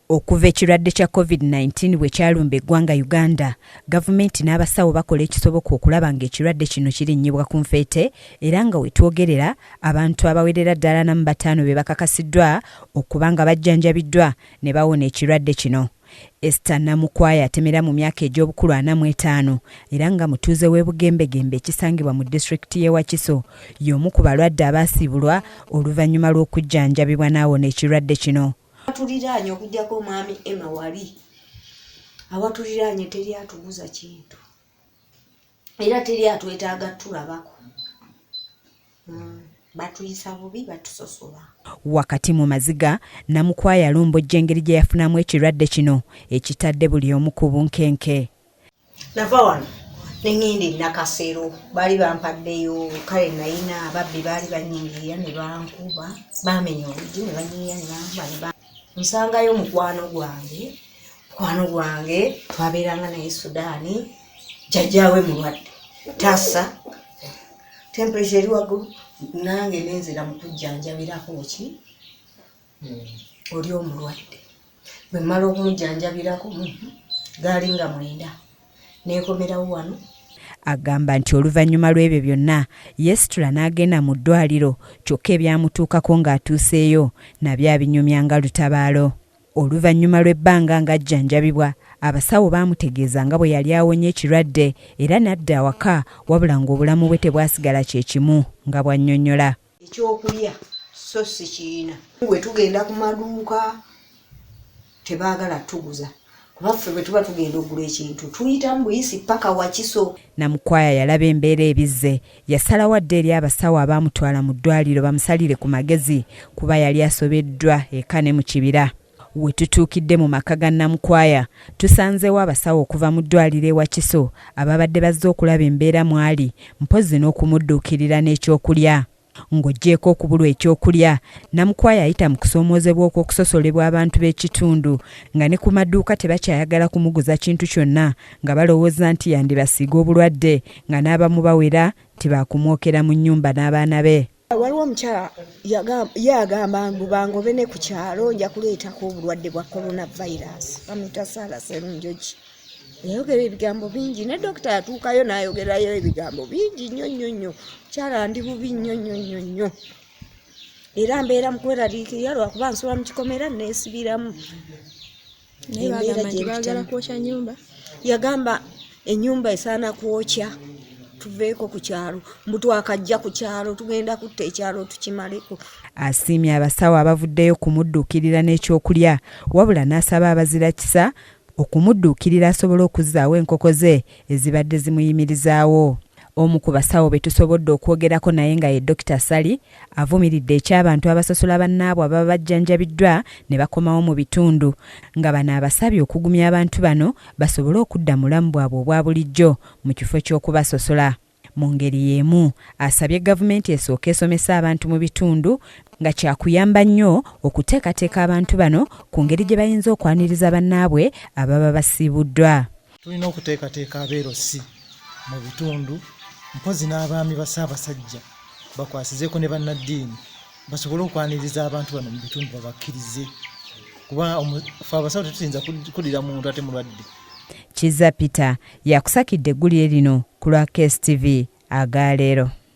Okuva ekirwadde kya Covid-19 bwe kyalumba eggwanga Uganda, gavumenti n'abasawo bakola ekisoboka okulaba ng'ekirwadde kino kirinnyibwa ku nfeete era nga we twogerera abantu abawerera ddala 45 be bakakasiddwa okuba nga bajjanjabiddwa ne bawona ekirwadde kino. Esther Namukwaya atemera mu myaka egy'obukulu 45 era nga mutuuze w'e Bugembegembe ekisangibwa mu disitulikiti y'e Wakiso y'omu ku balwadde abaasiibulwa oluvannyuma lw'okujjanjabibwa n'awona ekirwadde kino. Awatuliraanye okuggyako omwami Emma wali awatuliraanye teri atuguza kintu era teri atwetaaga tulabako. Batuyisa bubi, batusosola. Wakati mu maziga, Namukwaya alumbojja engeri gye yafunamu ekirwadde kino ekitadde buli omu ku bunkenke. Nava wano ne ŋŋenda e Nakasero, baali bampaddeyo kale nayina ababbi baali bannyingirira ne bankuba, baamenya oluggi ne bannyingirira ne bankuba ne nsangayo mukwano gwange, mukwano gwange twabeeranga naye Sudaani, jjajjaawe mulwadde tassa temperature eri waggulu, nange nenzira mu kujjanjabirako ki oli omulwadde. Bwe mmala okumujjanjabirako gaali nga 9 neekomerawo wano. Agamba nti oluvannyuma lw'ebyo byonna yeesitula n'agenda mu ddwaliro kyokka ebyamutuukako ng'atuuseeyo nabyo abinyumya nga lutabaalo. Oluvannyuma lw'ebbanga ng'ajjanjabibwa, abasawo baamutegeeza nga bwe yali awonye ekirwadde era n'adda awaka wabula ng'obulamu bwe tebwasigala kye kimu nga bw'annyonnyola. Ekyokulya so si kiina. Bwe tugenda ku maduuka tebaagala tuguza kuba ffe bwe tuba tugenda okugula ekintu tuyitamu buyisi paka Wakiso. Namukwaya yalaba embeera ebizze, yasalawo adde eri abasawo abaamutwala mu ddwaliro bamusalire ku magezi kuba yali asobeddwa eka ne mu kibira. We tutuukidde mu maka ga Namukwaya tusanzeewo abasawo okuva mu ddwaliro e Wakiso ababadde bazze okulaba embeera mw'ali mpozzi n'okumudduukirira n'ekyokulya. Ng'oggyeeko okubulwa ekyokulya, Namukwaya ayita mu kusoomoozebwa okw'okusosolebwa abantu b'ekitundu nga ne ku maduuka tebakyayagala kumuguza kintu kyonna nga balowooza nti yandibasiiga obulwadde nga n'abamu bawera nti baakumwokera mu nnyumba n'abaana be. Waliwo omukyala ye agamba mbu bangobe ne ku kyalo nja kuleetako obulwadde bwa coronavirus, bamuyita Sarah Sserunjogi. Yayogera ebigambo bingi ne dokita yatuukayo n'ayogerayo ebigambo bingi nnyo nnyo nnyo. Mukyala ndi bubi nnyo nnyo nnyo nnyo era mbeera mu kweraliikirira lwakuba nsula mu kikomera neesibiramu. Naye bagamba nti baagala kwokya nnyumba. Yagamba ennyumba esaana kwokya tuveeko ku kyalo, mbu twakajja ku kyalo tugenda kutta ekyalo tukimaleko. Asiimye abasawo abavuddeyo kumudduukirira n'ekyokulya wabula n'asaba abazira kisa okumudduukirira asobole okuzzaawo enkoko ze ezibadde zimuyimirizaawo. Omu ku basawo be tusobodde okwogerako naye nga ye Dokita Ssali avumiridde eky'abantu abasosola bannaabwe ababa bajjanjabiddwa ne bakomawo mu bitundu nga bano abasabye okugumya abantu bano basobole okudda mu bulamu bwabwe obwa bulijjo mu kifo ky'okubasosola. Mu ngeri y'emu asabye gavumenti esooke esomese abantu mu bitundu nga kyakuyamba nnyo okuteekateeka abantu bano ku ngeri gye bayinza okwaniriza bannaabwe ababa basiibuddwa. Tulina okuteekateeka abeerosi mu bitundu mpozzi n'abaami ba Ssaabasajja bakwasizeeko ne bannaddiini basobole okwaniriza abantu bano mu bitundu babakkirize kuba ffe abasawo tetuyinza kuddira muntu ate mulwadde. Kizza Peter yakusakidde eggulire lino ku lwa KSTV agaleero.